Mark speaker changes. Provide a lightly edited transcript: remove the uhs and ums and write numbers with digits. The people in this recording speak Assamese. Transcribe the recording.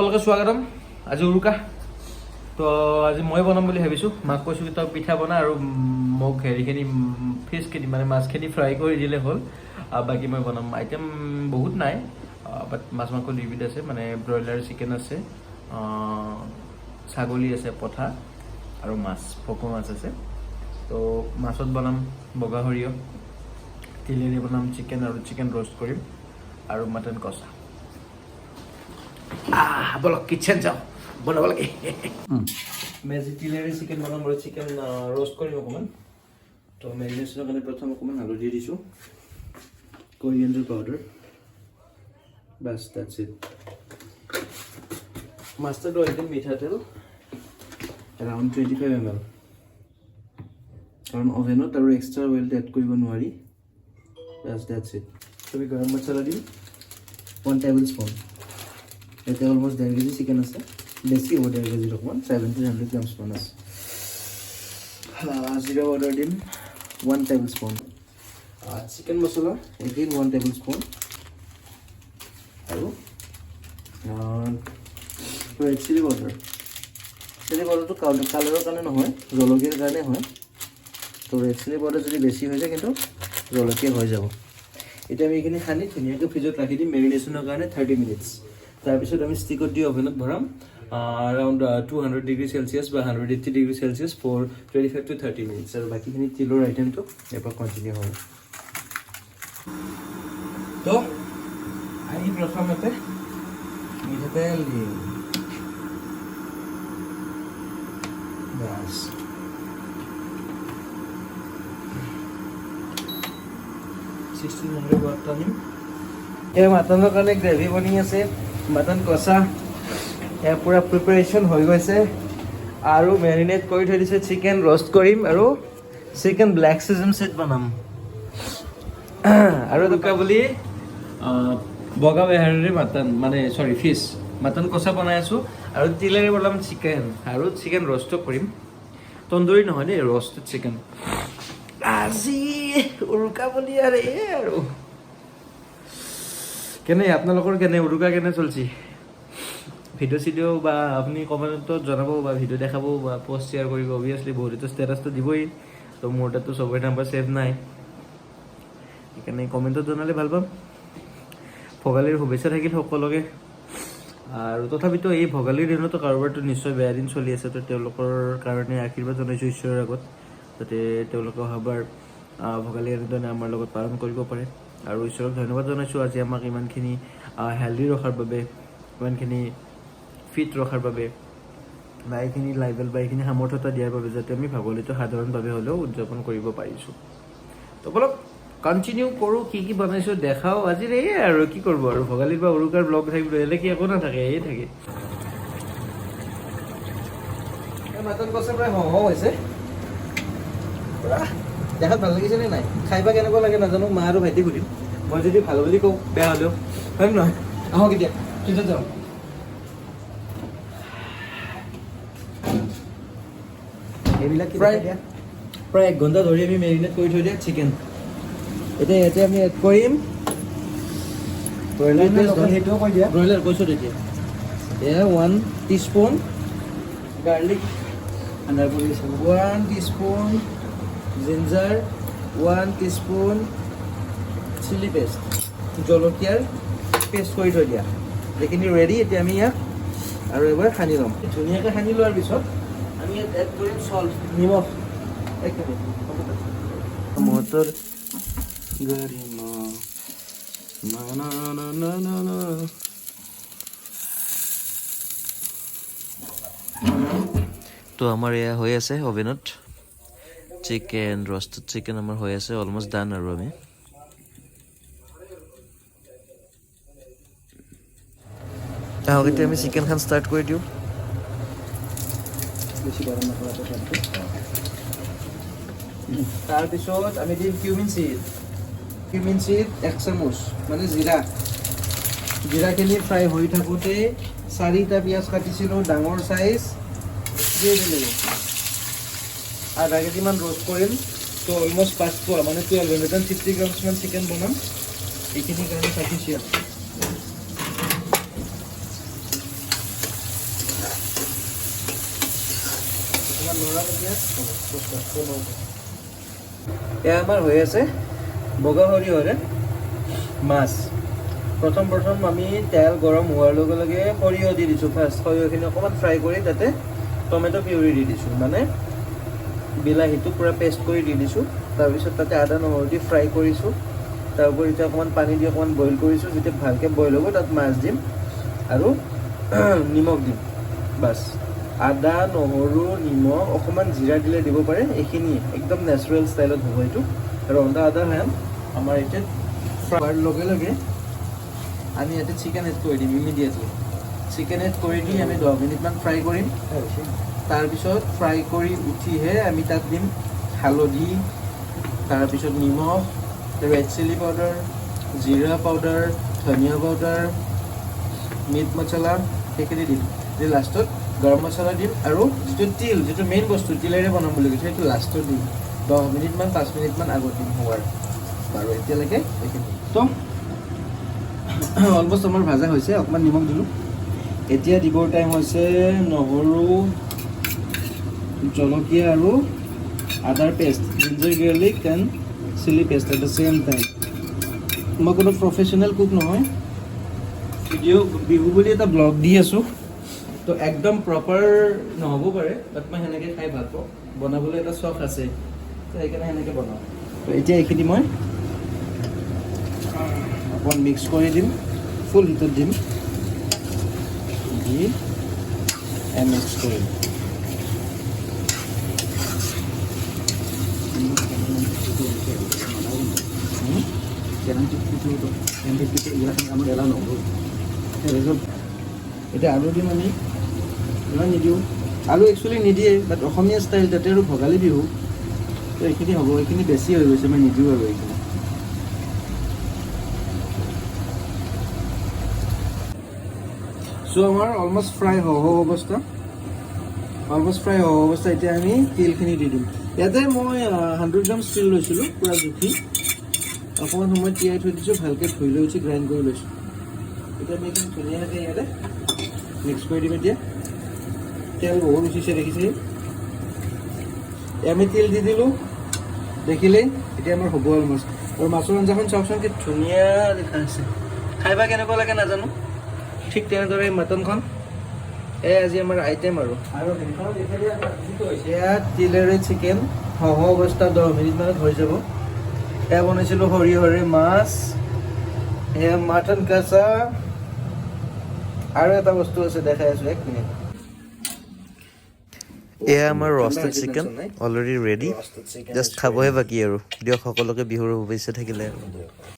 Speaker 1: সকলোকে স্বাগতম। আজি উৰুকা, তো আজি মই বনাম বুলি ভাবিছোঁ। মাক কৈছোঁ কি তই পিঠা বনা আৰু মোক হেৰিখিনি, ফিছখিনি, মানে মাছখিনি ফ্ৰাই কৰি দিলে হ'ল, বাকী মই বনাম। আইটেম বহুত নাই, বাট মাছ মাংস দুইবিধ আছে, মানে ব্ৰইলাৰ চিকেন আছে, ছাগলী আছে, পঠা আৰু মাছ, ভকুৱা মাছ আছে। তো মাছত বনাম বগা সৰিয়হ, তিলেৰে বনাম চিকেন আৰু চিকেন ৰ'ষ্ট কৰিম আৰু মাটন কষা। বলক, কিটচেন যাওঁ, বনাব লাগে। মেজি তিলেৰে চিকেন বনাম আৰু চিকেন ৰ'ষ্ট কৰিম অকণমান। তো মেৰিনেশ্যনৰ কাৰণে প্ৰথম অকণমান হালধি দিছোঁ, কৰিয়েণ্ডাৰ পাউডাৰ, বাছ, that's it. Mustard oil দিম, মিঠাতেল এৰাউণ্ড 25 ml, কাৰণ অভেনত আৰু এক্সট্ৰা অইল এড কৰিব নোৱাৰি। Bus, that's it. তুমি গৰম মছলা দিম 1 টেবুল স্পুন। ইয়াতে অলমষ্ট 1.5 কেজি চিকেন আছে, বেছি হ'ব 1.5 কেজিৰ অকণমান, 1700 গ্ৰামছ মান আছে। জিৰা পাউডাৰ দিম 1 টেবুল স্পুন, চিকেন মছলা এগেইন 1 টেবুল স্পুন আৰু ৰেড চিলি পাউডাৰ। চিলি পাউডাৰটো কালাৰৰ কাৰণে নহয়, জলকীয়াৰ কাৰণে হয়। তো ৰেড চিলি পাউডাৰ যদি বেছি হৈ যায় কিন্তু জলকীয়া হৈ যাব। এতিয়া আমি এইখিনি সানি ধুনীয়াকৈ ফ্ৰিজত ৰাখি দিম মেৰিনেশ্যনৰ কাৰণে 30 মিনিটছ। তাৰপিছত আমি ষ্টিকত দি অভেনত ভৰাম around 200 degree Celsius বা 180 degree Celsius for 25 to 30 minutes। আৰু বাকীখিনি তিলৰ আইটেমটো ইয়াৰ পৰা কণ্টিনিউ হ'ব। তো আমি প্ৰথমতে মিঠাতেল দিম, বাছ। 1600 ৱাট টানিম। এই মাটনৰ কাৰণে গ্ৰেভি বনি আছে, মাটন কষা। এয়া পূৰা প্ৰিপেৰেশ্যন হৈ গৈছে আৰু মেৰিনেট কৰি থৈ দিছে। চিকেন ৰ'ষ্ট কৰিম আৰু চিকেন ব্লেক চিজন ছেট বনাম। আৰু দুটা বুলি বগা বেহাৰেৰে মাটন, মানে চৰি, ফিছ মাটন কষা বনাই আছোঁ আৰু তিলেৰে বনাম চিকেন আৰু চিকেন ৰ'ষ্টো কৰিম। তন্দুৰী নহয় দেই, ৰ'ষ্টেড চিকেন। আজি উৰুকা বুলি আৰু এই আৰু কেনে আপোনালোকৰ কেনে উৰুকা কেনে চলছি? ভিডিঅ' চিডিঅ' বা আপুনি কমেণ্টত জনাব বা ভিডিঅ' দেখাব বা পষ্ট শ্বেয়াৰ কৰিব। অভিয়াছলি বহুতেতো ষ্টেটাছটো দিবই, তো মোৰ তাততো চবৰে নাম্বাৰ ছেভ নাই, সেইকাৰণে কমেণ্টত জনালে ভাল পাম। ভোগালীৰ শুভেচ্ছা থাকিল সকলোকে। আৰু তথাপিতো এই ভোগালীৰ দিনতো কাৰোবাৰতো নিশ্চয় বেয়া দিন চলি আছে, তো তেওঁলোকৰ কাৰণে আশীৰ্বাদ জনাইছোঁ ঈশ্বৰৰ আগত, যাতে তেওঁলোকে অহাবাৰ ভোগালী এনেধৰণে আমাৰ লগত পালন কৰিব পাৰে। আৰু ঈশ্বৰক ধন্যবাদ জনাইছোঁ আজি আমাক ইমানখিনি হেল্ডি ৰখাৰ বাবে, ইমানখিনি ফিট ৰখাৰ বাবে বা এইখিনি লেভেল বা এইখিনি সামৰ্থ্যতা দিয়াৰ বাবে, যাতে আমি ভোগালীটো সাধাৰণভাৱে হ'লেও উদযাপন কৰিব পাৰিছোঁ। তো বলক, কণ্টিনিউ কৰোঁ, কি কি বনাইছোঁ দেখাওঁ। আজিৰ এয়ে আৰু কি কৰিব আৰু ভোগালীৰ বা উৰুকাৰ ব্লগ থাকিব, বেলেগ কি একো নাথাকে, এয়ে থাকে। মাটন কষা প্ৰায় হওঁ হওঁ হৈছে। পুৰা দেখাত ভাল লাগিছে নে নাই? খাই বা কেনেকুৱা লাগে নাজানো, মা আৰু ভাইটি সুধিম। মই যদি ভাল বুলি কওঁ, বেয়া হ'লেও হয় নে নহয়? আহক, এতিয়া ফ্ৰিজত যাওঁ।
Speaker 2: এইবিলাক কি?
Speaker 1: প্ৰায়
Speaker 2: দিয়া।
Speaker 1: প্ৰায় 1 ঘণ্টা ধৰি আমি মেৰিনেট কৰি থৈ দিয়া চিকেন এতিয়া ইয়াতে আমি এড কৰিম।
Speaker 2: ব্ৰইলাৰ নে লোকেল, সেইটোও কৈ দিয়া।
Speaker 1: ব্ৰইলাৰ কৈছোঁ তেতিয়া। এয়া 1 টিস্পুন গাৰ্লিক,
Speaker 2: আন্ধাৰ পৰি আছে।
Speaker 1: 1 teaspoon ginger, 1 teaspoon chilli paste, জলকীয়াৰ পেষ্ট কৰি থৈ দিয়া। এইখিনি ৰেডি। এতিয়া আমি ইয়াক আৰু এবাৰ সানি ল'ম। ধুনীয়াকৈ সানি লোৱাৰ পিছত আমি ইয়াত এড কৰিম চল্ট, নিমখ। এক মিনিট। মুহূৰ্তৰ গৰিমা না না না না না না। তো আমাৰ এয়া হৈ আছে অভেনত চিকেন, ৰষ্টেড চিকেন আমাৰ হৈ আছে, অলমষ্ট ডান। আৰু আমি আহক, এতিয়া আমি চিকেনখন ষ্টাৰ্ট কৰি দিওঁ।
Speaker 2: বেছি গৰম নকৰাটো তেলটো।
Speaker 1: তাৰপিছত আমি দিম কিউমিন চিড। কিউমিন চিড 1 চামুচ, মানে জিৰা। জিৰাখিনি ফ্ৰাই হৈ থাকোঁতে চাৰিটা পিঁয়াজ কাটিছিলোঁ ডাঙৰ চাইজ, দি দিলোঁ। আধা কেজিমান ৰ'ষ্ট কৰিম, তো অলমষ্ট 5 পোৱা, মানে 1250 গ্ৰামছমান চিকেন বনাম। এইখিনিৰ কাৰণে চাফিচিয়েণ্ট। লৰাম এতিয়া। এয়া আমাৰ হৈ আছে বগা সৰিয়হৰে মাছ। প্ৰথম প্ৰথম আমি তেল গৰম হোৱাৰ লগে লগে সৰিয়হ দি দিছোঁ। ফাৰ্ষ্ট সৰিয়হখিনি অকণমান ফ্ৰাই কৰি তাতে টমেট' পিউৰি দি দিছোঁ, মানে বিলাহীটো পূৰা পেষ্ট কৰি দি দিছোঁ। তাৰপিছত তাতে আদা নহৰু দি ফ্ৰাই কৰিছোঁ। তাৰ উপৰি এতিয়া অকণমান পানী দি অকণমান বইল কৰিছোঁ। যেতিয়া ভালকৈ বইল হ'ব, তাত মাছ দিম আৰু নিমখ দিম, বাছ। আদা, নহৰু, নিমখ, অকণমান জিৰা দিলে দিব পাৰে, এইখিনিয়ে। একদম নেচাৰেল ষ্টাইলত হ'ব এইটো। আৰু অন the আদাৰ হেণ্ড, আমাৰ এতিয়া ফ্ৰাই হোৱাৰ লগে লগে আমি ইয়াতে চিকেন এড কৰি দিম। ইমিডিয়েটলি চিকেন এড কৰি দি আমি 10 মিনিটমান ফ্ৰাই কৰিম। তাৰপিছত ফ্ৰাই কৰি উঠিহে আমি তাত দিম হালধি, তাৰপিছত নিমখ, ৰেড চিলি পাউডাৰ, জিৰা পাউডাৰ, ধনিয়া পাউডাৰ, মিট মছলা, সেইখিনি দিম। দি লাষ্টত গৰম মছলা দিম। আৰু যিটো তিল, যিটো মেইন বস্তু তিলেৰে বনাম বুলি কৈছোঁ, সেইটো লাষ্টত দিম, 10 মিনিটমান, 5 মিনিটমান আগত দিম হোৱাৰ। বাৰু, এতিয়ালৈকে এইখিনি। তো অলমষ্ট আমাৰ ভাজা হৈছে। অকণমান নিমখ দিলোঁ। এতিয়া দিবৰ টাইম হৈছে নহৰু, জলকীয়া আৰু আদাৰ paste, ginger garlic and chilli paste at the same time. মই কোনো প্ৰফেচনেল কুক নহয়, ভিডিঅ' বিহু বুলি এটা ব্লগ দি আছোঁ। তো একদম প্ৰপাৰ নহ'ব পাৰে, বাট মই সেনেকৈ খাই ভাল পাওঁ, বনাবলৈ এটা চখ আছে, তো সেইকাৰণে সেনেকৈ বনাওঁ। তো এতিয়া এইখিনি মই অকণমান মিক্স কৰি দিম, ফুল হিটত দিম, দি মিক্স কৰিম।
Speaker 2: আমাৰ এলাও নহ'ব।
Speaker 1: তাৰপিছত এতিয়া আলু দিম। আমি ইমান নিদিওঁ আলু, একচুৱেলি নিদিয়ে, বাট অসমীয়া ষ্টাইল তাতে আৰু ভোগালী বিহু, তো এইখিনি হ'ব। এইখিনি বেছি হৈ গৈছে, মই নিদিওঁ আৰু এইখিনি। চ' আমাৰ অলমষ্ট ফ্ৰাই হওঁ হওঁ অৱস্থা, অলমষ্ট ফ্ৰাই হওঁ অৱস্থা। এতিয়া আমি তিলখিনি দি দিম ইয়াতে। মই 100 গ্ৰাম তিল লৈছিলোঁ, পূৰা জুখি অকণমান সময় তিয়াই থৈ দিছোঁ, ভালকৈ ধুই লৈ উঠি গ্ৰাইণ্ড কৰি লৈছোঁ। এতিয়া আমি এইখিনি ধুনীয়াকৈ ইয়াতে মিক্স কৰি দিম। এতিয়া তেল বহুত উঠিছে, দেখিছে। আমি তিল দি দিলোঁ, দেখিলেই। এতিয়া আমাৰ হ'ব অলমষ্ট। আৰু মাছৰ আঞ্জাখন চাওকচোন, কি ধুনীয়া দেখা হৈছে। খাই বা কেনেকুৱা লাগে নাজানো। ঠিক তেনেদৰে মাটনখন। এই আজি আমাৰ আইটেম আৰু
Speaker 2: আৰু হেৰিখনত দেখি যিটো হৈছে।
Speaker 1: এয়া তিলেৰে চিকেন সহ অৱস্থা, 10 মিনিটমানত হৈ যাব। এয়া বনাইছিলোঁ সৰিয়হৰে মাছ, এয়া মাটন কচা। আৰু এটা বস্তু আছে, দেখাই আছোঁ, এক মিনিট।
Speaker 3: এয়া আমাৰ roasted chicken already ready, just খাবহে বাকী আৰু। দিয়ক, সকলোকে বিহুৰ শুভেচ্ছা থাকিলে।
Speaker 2: দিয়ক।